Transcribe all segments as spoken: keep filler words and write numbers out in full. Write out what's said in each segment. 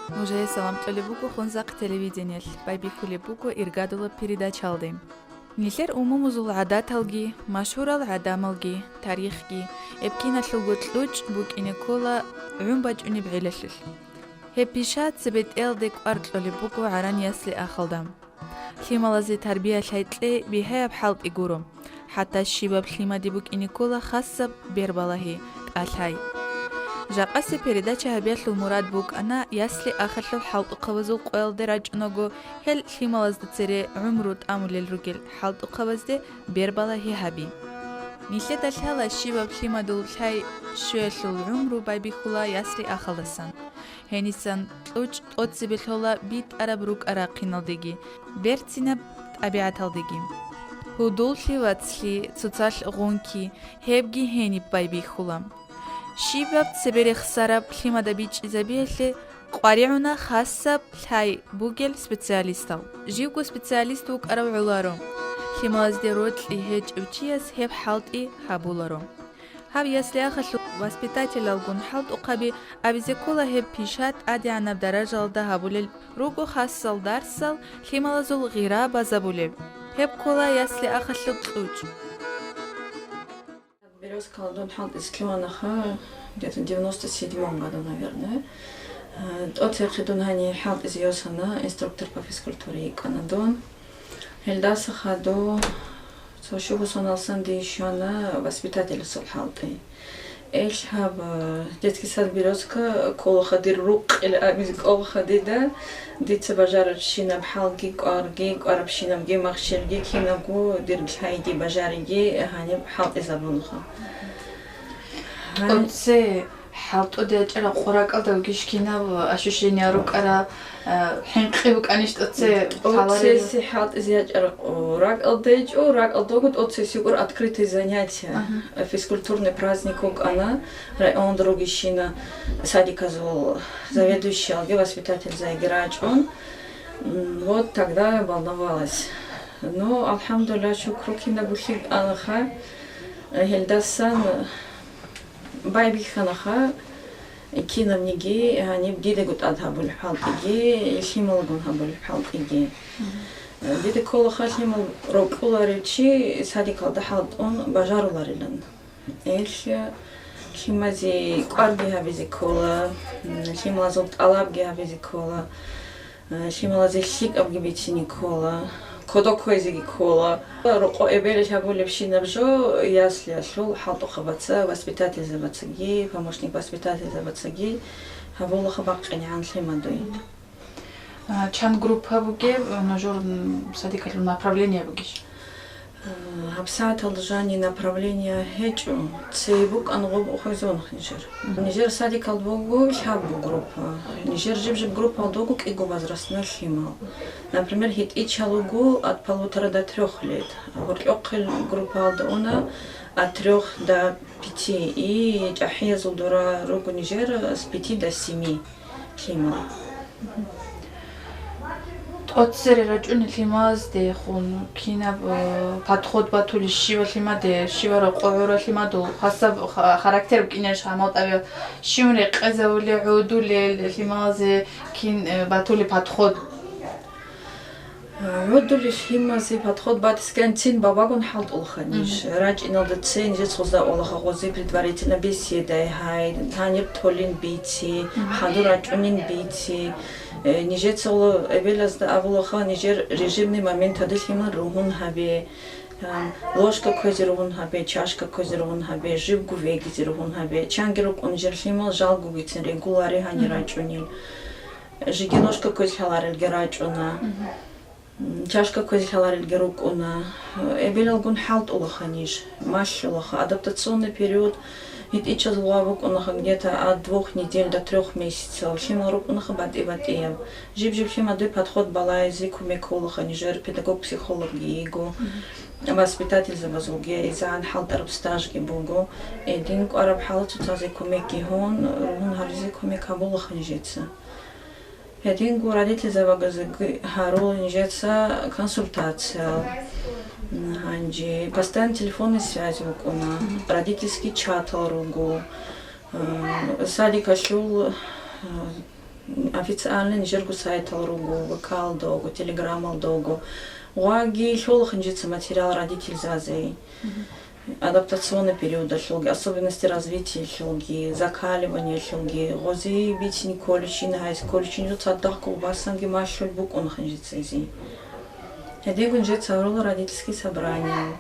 Нужее салам кьолеб буго Хунзахъ телевидениялъ, байбихьулеб буго иргадулаб передачаялде. Нилъер умумузул гӀадаталги, машгьурал гӀадамалги, тарихги, эб киналъулго кьучӀ букӀине ккола гӀун бачӀунеб гӀелалъулъ. Гьеб пиша цебетӀеялде кӀвар кьолеб буго гӀаран ясли-ахалда. Лъималазе тарбия-лъай кьей бигьаяб хӀалтӀи гуро. ХӀатта щибаб лъимаде букӀине ккола хасаб бербалагьи, тӀалъай. Жакъасеб передача гьабиялъул мурад букӀана ясли-ахалъул хӀалтӀухъабазул къоялде рачӀунаго, гьел лъималазда цере гӀумру тӀамулел ругел хӀалтӀухъабазде бербалагьи гьаби. Нилъеда лъала щибаб лъимадул лъай щуялъул гӀумру байбихьула ясли-ахалдасан. Гьенисан кьучӀ тӀоцебе лъола битӀараб рукӀа-рахъиналдеги, берцинаб тӀабигӀаталдеги. Гьудуллъи вацлъи, цоцалъ гъунки, гьебги гьениб байбихьула. Щибаб цебе рехсараб лъимада бичӀчӀизабиялъе къваригӀуна хасаб лъай бугел специалистал. Живго специалист вукӀарав гӀоларо. Лъималазде рокьи гьечӀев чияс гьеб хӀалтӀи гьабуларо. Гьаб ясли-ахалъул воспитателалгун хӀалтӀухъаби абизе ккола гьеб пиша тӀадегӀанаб даражалда гьабулел руго хасал дарсал лъималазул гъира базабулеб. Гьеб ккола ясли-ахалъул кьучӀ. Березкаялдун хӀалтӀизе лъугьанаха, где-то девяносто седьмом году, наверное. Э, тӀоцехъе дун гьанив хӀалтӀизе йосана, инструктор по физкультуре йикӀана дун. Гьелдаса хадув цо щуго соналъсан дие щвана воспитателасул хӀалтӀи. Эл гьаб, э, детский сад «Березка» кколаха дир рукъил абизе кколаха дида. Дица бажарабщинаб хӀалги, кӀварги, кӀварабщинабги, махщелги, кинабго дир лъайги бажариги гьаниб хӀалтӀизабунаха. Гьаниб Оце хӀалтӀуде ячӀараб къо ракӀалда вугищ кинаб ощущение рукӀараб, а, хӀинкъи букӀанищ тӀоце гьаларила? ТӀоцеси хӀалтӀизе ячӀараб къо ракӀалда ячӀо, ракӀалдаго тӀоцеси гур открытые занятия, Ага. физкультурный праздник вукӀана, районда ругищина садиказул заведующиялги воспитательзайги рачӀун. М, вот тогда волновалась. Ну, алхӀамдулиллагь, шукру, кинабго лъикӀ анаха. Гьелдасан байбихьанаха, кинабниги гьаниб дидаго тӀад гьабулеб хӀалтӀиги, лъималгун гьабулеб хӀалтӀиги. Мгм. Дида кколаха лъимал рокьуларев чи садикалда хӀалтӀун бажаруларилан. Эл лъимазе кӀварги гьабизе ккола, лъималазул тӀалабги гьабизе ккола. Э, лъималазе лъикӀабги бицине ккола, кодо кквезеги ккола. Рокъо эбелалъ гьабулебщинаб жо яслиялъул хӀалтӀухъабаца, воспитательзабацаги, помощник воспитательзабацаги гьабулаха бакъинегӀан лъимадуй. А, чан группа бугеб, нужер, м, садикалъул направление бугищ? ГьабсагӀаталда жаниб направление гьечӀо, цей букӀан гъоб ухӀезабуна нижер. Мгм. Нижер садикалда буго лъабго группа. Нижер жиб-жиб группалда буго кӀиго возрастной лъимал. Например, гьитӀичал вуго от полутора до трёх лет. Гьоркьохъел группалда уна от трёх до пяти. И чӀахӀиязул дора руго нижер с пяти до семи лъимал. ТӀоцере рачӀунел лъимаздехун кинаб, э, подход батулищ щивалъимаде, щивара къогӀора лъимадул хасаб ха-, характер букӀинарищ гьамал тӀабигӀат? Щивун рекъезавули гӀодулел лъималазе кин, э, батули подход? ГӀодулел лъимазе подход батискан цин бабагун хӀалтӀулха ниж. Мгм. РачӀиналда цин нижец гъоза олаха гъози предварительно беседай гьай, гьанир толин бици, Мгм. хадур рачӀунин бици. Э, нижеца гъола эбелазда абулаха нижер режимный моментаде лъимал ругьун гьабе. Ам, ложка кквезе ругьун гьабе, чашка кквезе ругьун гьабе, жибго вегизе ругьун гьабе. Чанги рукӀун нижер лъимал жалгогицин регулари гьанир Мгм. рачӀунил. Жеги ложка кквезе лъаларелги рачӀуна. Мгм. М, чашка кквезе лъаларелги рукӀуна. Эбелалгун хӀалтӀулаха ниж, малъулаха. Адаптационный период гьитӀичазул ва букӀунаха где-то от двух недель до трёх месяцев. Лъимал рукӀунаха батӀи-батӀияб. Жиб-жиб лъимадуй подход балайзе кумек кколаха нижер педагог-психологги йиго, Мгм. воспитательзабазулги изегӀан хӀалтӀараб стажги буго. Гьедин кӀвараб хӀалат цоцазе кумекги гьун, ругьун гьаризе кумек гьабулаха нижеца. Гьединго родительзабазеги гьарула нижеца консультация. Гьанже постоянно телефонный связь букӀуна, Мгм. родительский чатал руго. Э, садикалъул, э, Официальный нижерго сайтал руго, ВК-алда вуго, Телеграмалда вуго. Гъваги лъолаха нижеца материал родительзазе. Адаптационный периодалъулги, особенности развитиялъулги, закаливаниялъулги, гъози бицин кколичи, гьайс кколичи, жо цадахъ гъубасанги малъулеб букӀунаха нижеца гьезие. Гьединго нижеца гьарула родительский собрание.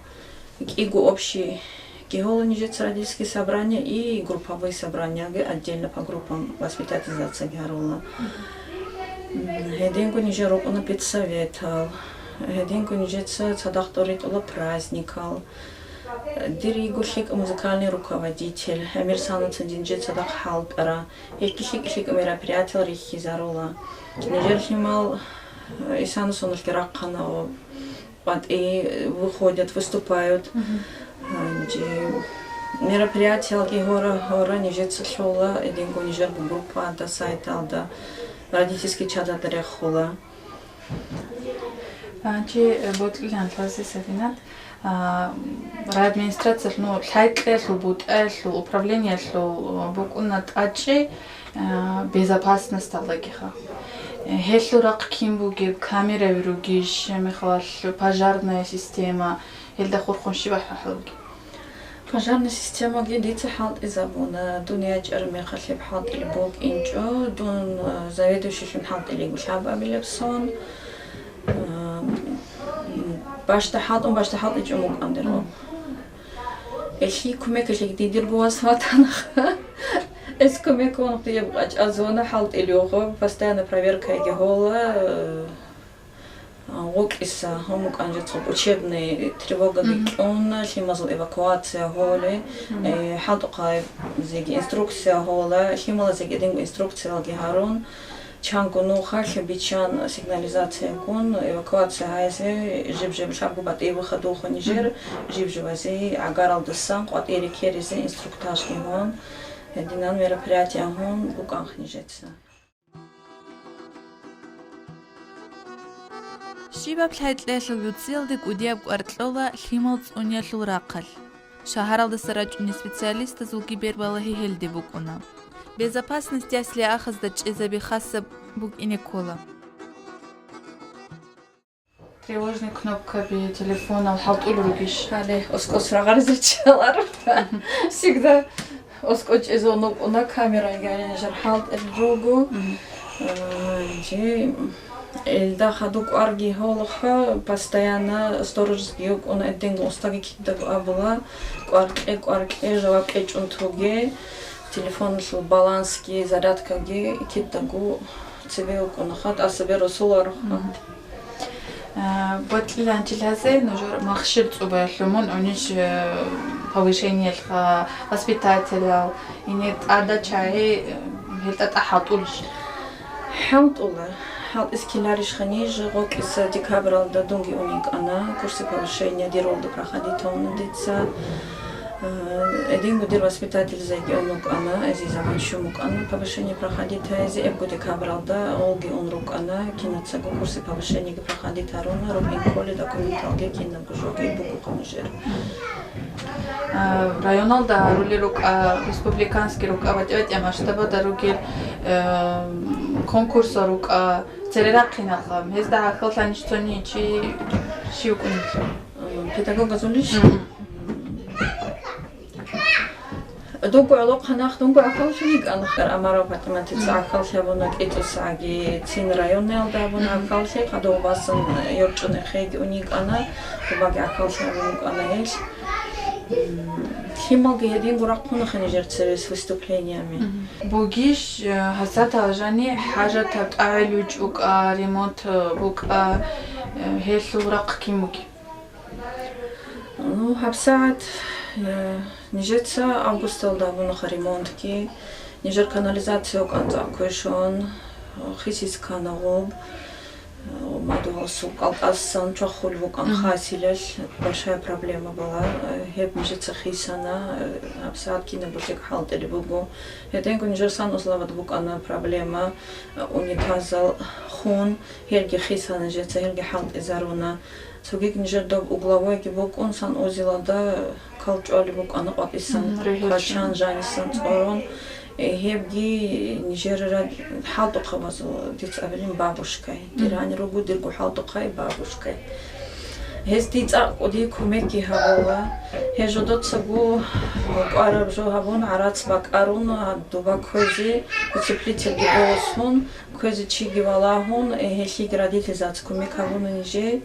КӀиго общий гьола нижеца родительский собрание и групповые собраниеги отдельно по группам воспитательзацаги гьарула. М, гьединго нижер рукӀуна педсоветал, гьединго нижеца цадахъ тӀоритӀула праздникал. Дир йиго лъикӀ музыкальный руководитель, гӀемер санаца нижер цадахъ хӀалтӀара, гьелъги лъикӀ-лъикӀ мероприятиял рихьизарула. Нижер лъимал, э, исана соналъги рахъана ва къватӀи выходят, выступают. Гьанже мероприятиялги гьора-гьора нижеца лъола, гьединго нижерго группада, сайталда, родительский чаталда рехула. А, чи, э, ботлъилан лъазе Сабинат, а, райадминистрациялъ, ну, лъайкьеялъул, бутӀаялъул, управлениялъул, э, букӀуна тӀачӀи, а, безопасносталдагиха. Э, гьелъул рахъ кин бугеб, камераби ругищ, мехалъ пожарная система, гьелда хурхун щиб ахӀарал ругеб? Пожарная системаги дица хӀалтӀизабуна, дун ячӀараб мехалъ гьеб хӀалтӀилеб букӀинчӀо, дун, э, заведующийлъун хӀалтӀилего лъабабилеб сон. Э, бащда хӀалтӀун, бащда хӀалтӀичӀун букӀан дерго. Элъи кумекалъеги дидирго вас ватанаха. Эс кумекун дие букӀа чӀазуна хӀалтӀилего, постоянно проверкаги гьола, э, ГъукӀиса гьамукӀан жицӀго учебный тревогаги кьун, лъимазул эвакуация гьоли, э, хӀалтӀухъабазеги инструкция гьола, лъималазеги гьединго инструкциялги гьарун, чанго нухалъ биччан сигнализациягун, эвакуация гьайзе, жиб-жиб лъабго батӀи выходулха нижер, жиб-жибазе гӀагаралдасан къватӀире ккеризе инструктажги гьун, гьединан мероприятиягун букӀанха нижеца. Щибаб лъайкьеялъул юциялде кӀудияб кӀвар кьола лъимал цӀуниялъул рахъалъ. Шагьаралдаса рачӀунел специалистазулги бербалагьи гьелде букӀуна. Безопасность ясли-ахазда чӀезаби хасаб букӀине ккола. Тревожный кнопкаби телефонал хӀалтӀулел ругищ? Гьале, оскӀос рагъаризе чӀаларо. Всегда оскӀо чӀезун вукӀуна, камера гьанжар хӀалтӀулел руго. Э, жи, элда хадуб кӀварги гьолха, постоянно сторожесги вукӀуна, гьединго устаги кидаго абула, кӀвар кье, кӀвар кье, жаваб кьечӀун тоге, телефоналъул балансги, зарядкаги кидаго цебе вукӀунаха, тӀаса берасулароха. Э, ботлъиланчилазе нужер махщел цӀубаялъумун унищ, э, повышениялъха, воспитателял, ине тӀада чагӀи, э, гьелда тӀа хӀалтӀулищ? ХӀалтӀула. ХӀалтӀис ккеларищха ниж? ГъокӀиса декабралда дунги унин кӀана, курсы повышения диролда проходить гьавуна дица. Э, гьединго дир воспитательзайги ун вукӀана, гӀезизаван щун вукӀана повышение проходить гьайзе, эбго декабралда гъолги ун рукӀана, кинацаго курсы повышениеги проходить гьаруна, рукӀин кколи документалги кинабго жоги бугоха нижер. А, районалда гьарулел рукӀа, республиканский рукӀа, батӀи-батӀияб масштабада ругел, э, конкурсал рукӀа, цере рахъиналха, гьезда гӀахьаллъанищ цони чи щив кӀунелъул? Педагогазулищ? Мгм. Дуго гӀолохъанахъ, дунго гӀахьаллъун йикӀана, Амарова ПатӀиматица гӀахьаллъи гьабуна, кӀитӀусаги цин районниялда гьабуна гӀахьаллъи, хадуб басан йорчӀун эхейги ун йикӀана, хъубаги гӀахьаллъи гьабун йикӀана гьелъ. М, лъималги гьединго рахъунаха нижер церес выступлениями. Мгм. Бугищ, э, гьасатал жани хӀажатаб тӀагӀел вичӀ букӀа, ремонт, э, букӀа, э, гьелъул рахъ кин бугеб? Ну, гьабсагӀат, э, нижеца августалда гьабунаха ремонтги, нижер канализация вукӀан цӀакъ квешун, хисис ккана гъоб, э, мадугьалсул кӀалтӀасан чвахулеб букӀан хасилал, большая проблема была, э, гьеб нижеца хисана, э, гьабсагӀат кинабго лъикӀ хӀалтӀулеб буго. Гьединго нижер санузловод букӀана проблема, э, унитазал хун, гьелги хисана нижеца, гьелги хӀалтӀизаруна. Цогиги нижер доб угловойги букӀун, санузелалда кал чӀвалеб букӀана къватӀисан, мгм, регьечӀун, квачан жанисан цӀорун. Э, гьебги нижер ра-, хӀалтӀухъабазул, дица абилин, бабушкай. Мгм. Дир гьанир руго дирго хӀалтӀухъай бабушкай. Гьес дие цӀакъ кӀудияб кумекги гьабула. Гьез жодоцаго кӀвараб жо гьабун, гӀарац бакӀарун, а, дуба кквезе, утеплителги босун, кквезе чиги валагьун, э, гьелъиги родительзаца кумек гьабуна нижее.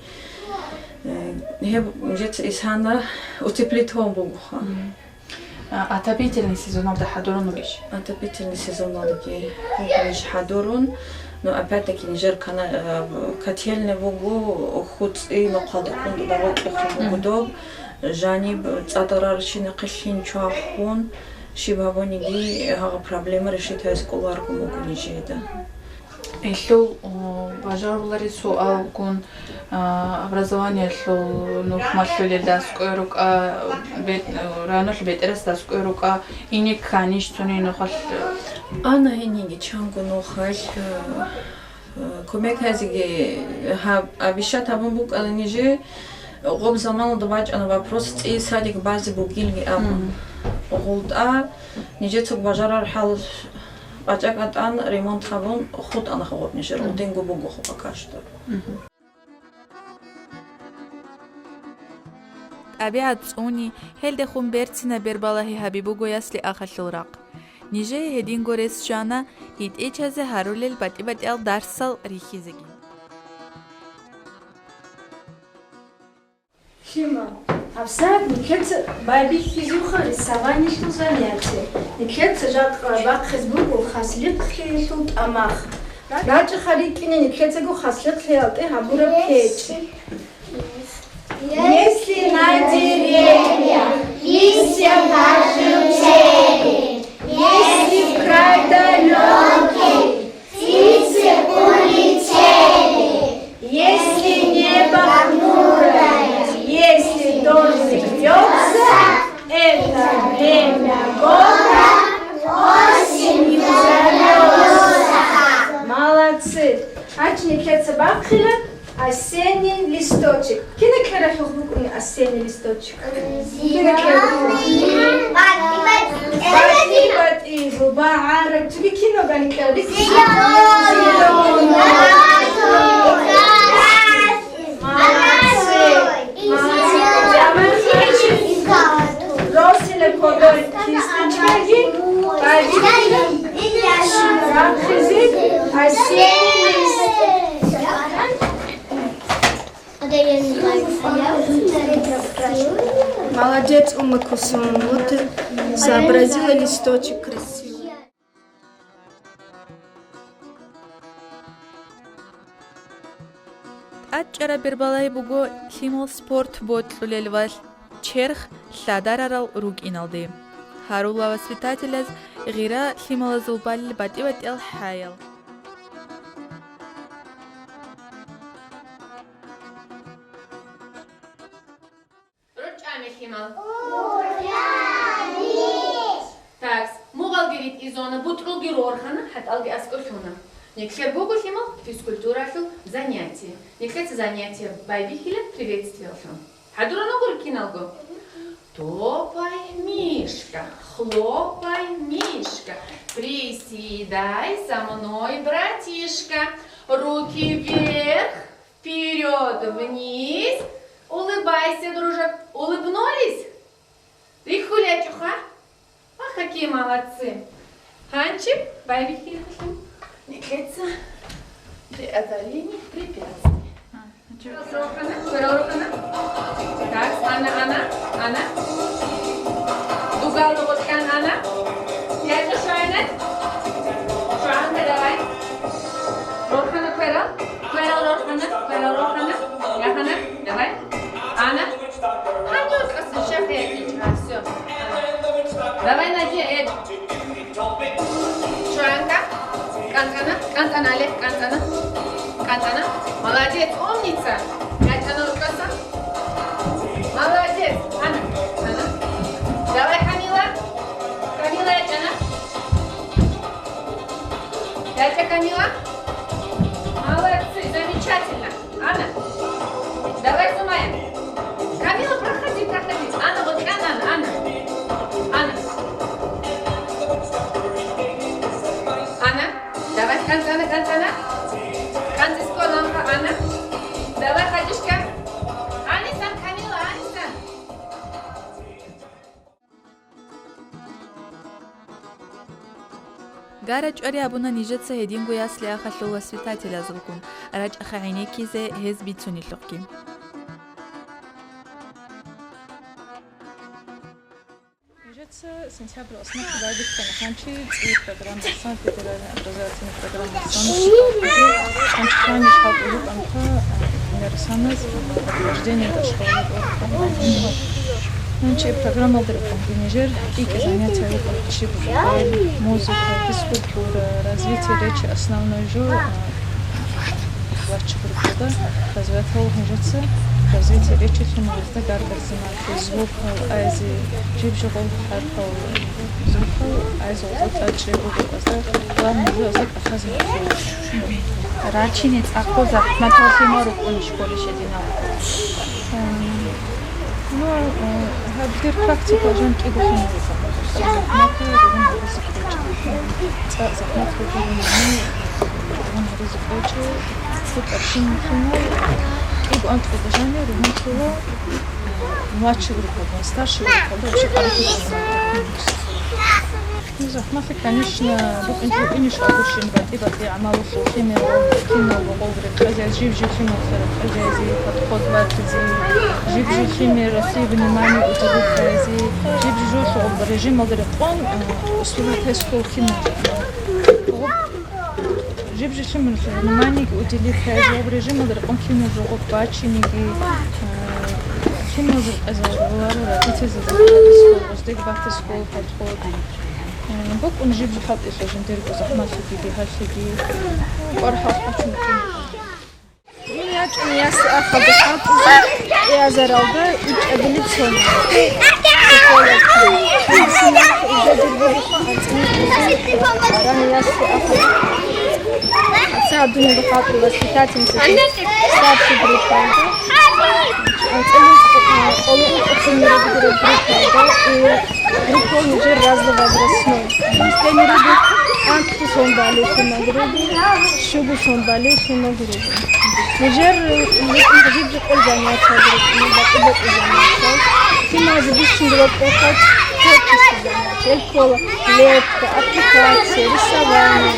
Э, гьеб нижеца исана утеплитон бугоха. Мгм. А, отопительный сезоналда хӀадурун вугищ? Отопительный сезоналдаги вугищ хӀадурун. Но опять-таки нижер кана-, э, котельный буго, хуцӀи нухъалдехун дуда рокьухъе буго доб. Мгм. Жаниб цӀадал рарщинахъе лъим чвахун, щиб гьабуниги гьагъа проблема решить гьайс кӀоларгун буго нижеда. Гьелъул, о, бажарулари суалгун, а, образованиялъул нух малъулел дас кӀвер рукӀа, бет-, ранулъ бетӀерас дас кӀвер рукӀа, ине кканищ цони нухалъ? Ана гьениги чанго нухалъ, э, кумек гьазиги гьаб-, обещать гьабун букӀана нижее, гъоб заманалда бачӀана вопрос цӀи садик базе бугилги абун. Мгм. ГъултӀа нижецаго бажарар хӀал БачӀа-кӀатӀан ремонт гьабун хутӀана гъоб нижер, мгм, гъудинго буго хъубакашда. Мгм. ТӀабигӀат цӀуни, гьелдехун берцинаб бербалагьи гьаби буго ясли ахалъул рахъ. Нижее гьединго рес щвана гьитӀичазе гьарулел батӀи-батӀиял дарсал рихьизеги. Лъимал, гьабсагӀат нилъеца байбихьизеха рисованиялъул занятие. Нилъеца жакъа бахъизе буго хаслихълъиялъул тӀамах. РачӀаха рикӀкӀине нилъецаго хаслихълъиялде гьабураб кечӀ. Если на деревьях листья пожелтели, если в край далёкий птицы улетели, если небо хмурое, если дождь льётся, это время года осенью зовётся. Молодцы! Гьанже нилъеца бахъила осенний листочек. Кина кьералъухъ букӀуна осенний листочек? Кина кьералъухъ? БатӀи-батӀи, буба, гӀараб, цоги киногани кьерал. Зеленый. Молодцы. Молодцы. Росиля кодой кисточкаги, бахъизе, осенний листочек. Молодец, Умма Кусум, вот ты изобразила листочек красивый. ТӀадчӀараб бербалагьи буго лъимал спорт бокьулел ва черх лъадарарал рукӀиналде. Гьарула воспитателяз гъира лъималазул балел батӀи-батӀиял хӀаял. РорчӀами, лъимал. РорчӀами. Такс, мугъалги ритӀизона, бутӀрулги рорхана, хӀатӀалги аскӀор лъуна. Нилъер буго, лъимал, физкультуралъул занятие. Нилъеца занятие байбихьила приветствиялъун. ХӀадурун вугури киналго? Топай, мишка, хлопай, мишка, приседай со мной, братишка, руки вверх, вперёд, вниз. Улыбайся, дружок. Улыбнулись? РихьулечӀоха. А, какие молодцы. Гьанчи байбихьилъун нилъеца преодоление препятствий. Рохана, кверал рохана. Так, ана, ана, ана. Дугал рокъан ана. ЯчӀа шайна. Шуанка, давай. Рохана, кверал. Кверал рохана, кверал рохана. Яхана, давай. Ана. Ханду каса шахе. Всё. Давай, Надя, эд. Чуанка. КӀантӀана, кӀантӀана, Олег, кӀантӀана. КӀантӀана. Молодец, умница. ЯчӀана рукъаса. Молодец. Ана, ана. Давай, Камила. Камила, ячӀана. ЯчӀа, Камила. Молодцы, замечательно. Ана. Давай, Зумай, КӀанцӀана, кӀанцӀана. КӀанцӀискӀо лампа, Анна. Давай, хадишка. Анисан, Камила, Анисан. Гара чӀвари абуна нижеца гьединго ясли ахалъул воспитателазулгун, рачӀаха гӀенеккизе гьез бицунелъухъги. Нижеца сентябрь асна хъубай бихьана ханчи цӀи программасан, федеральный образовательный программасан, ханчи ханиш хӀалтӀулукъанха, э, мерсанас, э, подтверждение дошколы. Нанчи программалда рекъон гинежер икӀи занятия рукӀун, чи бухъал, музыка, физкультура, развитие речи, основной жо, а, ваччи группада развивать гьаву гьежаца развитие речи сумалазда гаргар заман, звукал, айзи, жиб-жугъул хӀарпал, звукал, айзи гъоза тӀачӀи, гъоза главный жо аза кӀахазе. Рачине цӀакъго захӀматал лъимал рукӀун школе щединал. Ну, э, гьаб дир практика жан кӀиго хинал. ЦӀакъ захӀмат ругин гьаризе ккечӀо. ЦӀакъ захӀмат ругин гьаризе ккечӀо. ЦӀакъ рахъин хинал. КӀиго анкьида жани ругин цула, э, младший группадан, старший группадан вообще къаракъи. Ну, захӀмалъи, конечно, букӀин-букӀинищ абурщин, батӀи-батӀи гӀамалалъул лъимер, киналго гъов рекъезаризе, жив-жив лъималъе рекъезаризе, подход батизе, жив-жив лъимер России внимание уделить гьаризе, жив-жив режималда рекъон, э, успевать гьаризе ккола кинал. Жиб-жиб лъималазда вниманиеги уделить гьаризе, гъоб режималда рекъон кинаб жо гъоб бачинеги, э, лъималаз рекъезаруларо родительзаби, гъоздеги батизе ккола подход. Э, букӀун жиб-жиб хӀалтӀилъа жиндирго захӀмалъиги, бигьалъиги, кӀвар-хӀал къачун букӀин. Дун ячӀун яс ахалда хӀалтӀизе кӀиазаралда ичӀабилеб соналъ. Психологи. Медицина, уже дурбадухъа анцӀила кьузе аран яс ахалда. Ца дуниб хӀалтӀи воспитательница старший группаялда. АнцӀила къо-, къоло ункъо лъимер ругел группаялда и группа нижер разновозрастной. Дун лъимер ругел анцӀила сон балей лъимал ругел, щуго сон балей лъимал ругел. Нижер, э, жиб-жиб къо занятиялда рукӀуна, бакӀи-бакӀи занятиял. Лъималазе бищун буго творчество, творческий занятия. Гьел ккола лепка, аппликация, рисование.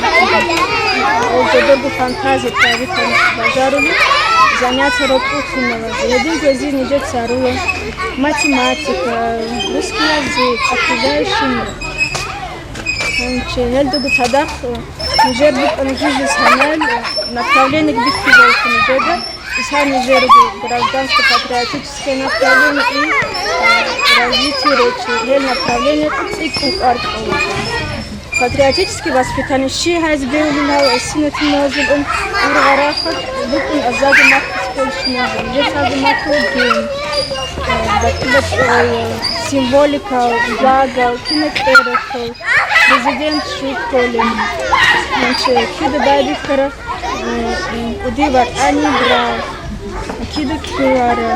Гьел жидерго фантазия проявить гьаризе бажарули занятия рокьул лъималазе. Гьединго гьезие нижеца гьарула математика, русский язык, окружающий мир. Гьанже гьелдаго цадахъ нижер букӀана жиндир санал направлениеги бихьизавухъе нижеда. Исал нижерги гражданско-патриотическое направление и, э, развитие речи. Гьел направление цӀикӀкӀун кӀвар кьола. Патриотическое воспитание щиб гьаризе бегьулин гьал, гӀисинатин мазлум ургъарахъа букӀун азаги махъ кколщиназул, жесазул махъ гьугин, э, батӀи-батӀиял, символикал, гагал, кинокьерахъал, президент щиб кколин, гьанже кида байбихьара, э, э, кӀудияв ватӀани бра, кида кколара,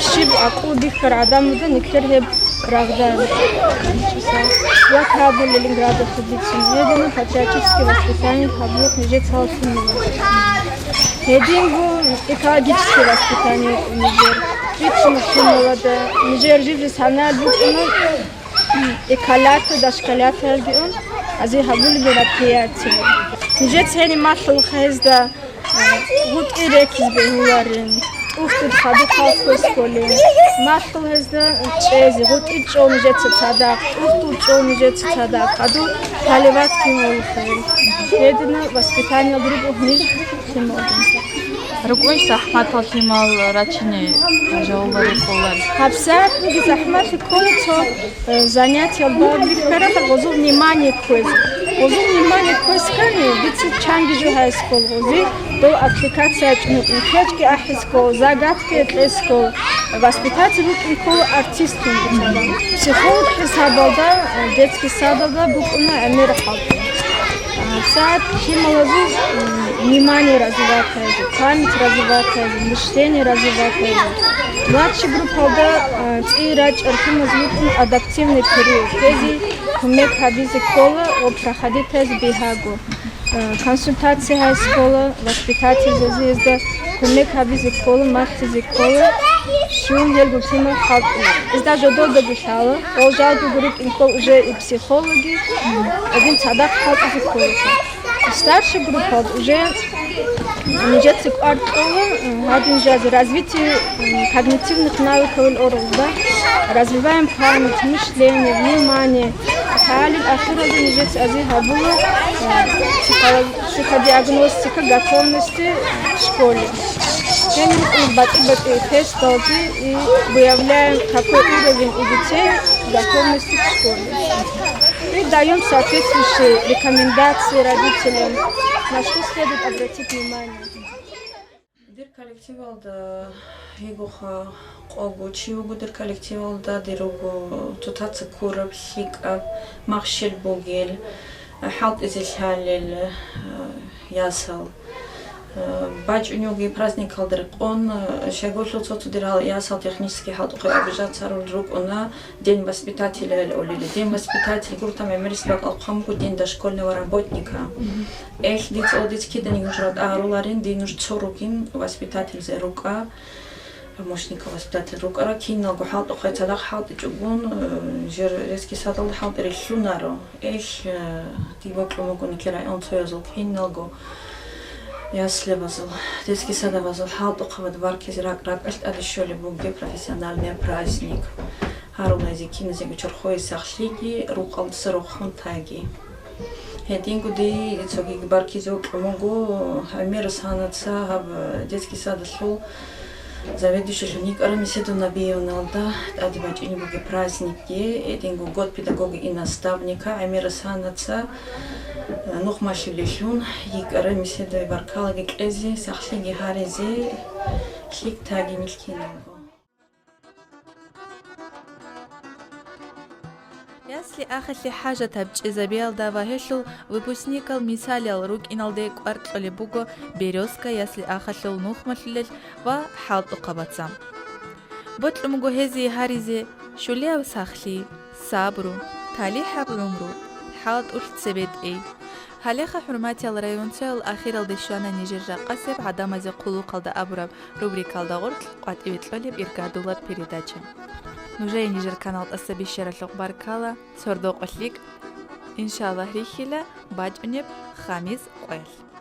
щиб акъул бихьара гӀадамазда никер гьеб рагъдан. Як гьабун Ленинградалъубицин, гьединаб патриотическое воспитание гьабулеб нижеца гьаллъун буго. Гьединго экологическое воспитание нижер. Бицун хъуналада, нижер жиб-жиб санал букӀуна, эколято, дошколятоялги ун, азе гьабулеб мероприятие. Нижеца гьениб малъулха гьезда, э, гъутӀи рекизе бегьуларин, тӀухьдур хадуб халкъ кколин, малъул гьезда чӀезе, гъутӀи чӀо нижеца цадахъ, тӀухьдур чӀо нижеца цадахъ, хадуб поливать кин гьолхел. Гьедина воспитаниялда руго ниж лъималазул. РукӀун захӀматал лъимал рачине жаваб рекӀолар. ГьабсагӀат буги захӀмалъи ккола цо, э, занятиял баб бихьарала гъозул внимание кквезе. Гъозул внимание кквезе ккани, дица чанги жо гьайс ккол гъози, дов аппликация чӀунукӀун, кечӀги ахӀис ккол, загадка кьес ккол, воспитатель вукӀин ккол артистун буцала. Психолог хӀисабалда, э, детский садалда букӀуна гӀемер хӀалтӀи. А, сагӀат лъималазул, м, внимание развивать гьазе, память развивать гьазе, мышление развивать гьазе. Младший группалда, а, цӀи рачӀархьуназ вукӀун адаптивный период, гьезие кумек гьабизе ккола ва проходить гьазе бигьаго. Э, консультация гьайс ккола, воспитательзазе гьезда кумек гьабизе ккола, мактизе ккола, щун гьелгун лъимал хӀалтӀулел. Гьезда жодордаги лъала, гьел жалго рукӀин ккола уже и психологи, гьедин цадахъ хӀалтӀизе ккола. Старший группалда уже нижеца кӀвар кьола, гьадин жезе развитие, м, когнитивных навыков ил оралда, развиваем память, мышление, внимание. Лъалел ахиралда нижеца азе гьабула, э, психолог-, психодиагностика готовности в школе. Гьениб батӀи-батӀи тесталги и выявляем, какой уровень у детей готовности к школе. И даём соответствующие рекомендации родителям, на что следует обратить внимание. Дир коллективалда йигоха къого чи вуго, дир коллективалда дир руго цоцаца ккураб, лъикӀаб, махщел бугел, хӀалтӀизе лъалел, э, ясал. Э, бачӀуневги праздникалда рекъон, э, щайгурелъул цо-цо дир гьал ясал технический хӀалтӀухъе обижаться гьарулел рукӀуна, День воспитателя гьел олили. День воспитатель гуртам гӀемерис бакӀал хъван буго День дошкольного работника. Эх, дица, о, дица киданиги нуж ратӀа гьаруларин, дин нуж цо ругин, воспитательзе рукӀа, помощника воспитатель рукӀара, киналго хӀалтӀухъе цадахъ хӀалтӀичӀогун, э, жер детский садалда хӀалтӀи рилълъунаро. Эх, э, дие бокьун буго Никерай Онцоязул киналго яслябазул, детский садабазул хӀалтӀухъабазда баркизе ракӀ-ракӀалъ тӀаде щолеб бугеб профессиональный праздник. Гьарулазе киназего чорхое сахлъиги, рукъалдаса рохун таги. Гьединго дие цогиги баркизе вокьун буго, гӀемерас гьанаца гьаб детский садалъул заведующиялъун йикӀараб Меседов Набиевналда тӀаде бачӀине бугеб праздникги, гьединго год педагога и наставника, гӀемерас гьанаца, э, нухмалъулелъун йикӀараб Меседове баркалаги кьезе, сахлъиги гьаризе, лъикӀ таги нилъ киналго. Ясли ахалъе хӀажатаб чӀезабиялда ва гьелъул выпускникал мисалиял рукӀиналде кӀвар кьолеб буго «Берёзка» ясли ахалъул нухмалъулел ва хӀалтӀухъабаца. Бокьун буго гьезие гьаризе щулияб сахлъи, сабру, талихӀаб гӀумру, хӀалтӀулъ цебетӀей. Гьалеха, хӀурматиял районцоял, ахиралде щвана нижер ракъасеб «ГӀадамазе хъулухъалда» абураб рубрикалда гъоркь къватӀиве кьолеб иргадулаб передача. Нужее нижер канал тӀаса бищаралъухъ баркала, сордо-къо лъикӀ. Иншаллагь, рихьила бачӀунеб хамис къоялъ.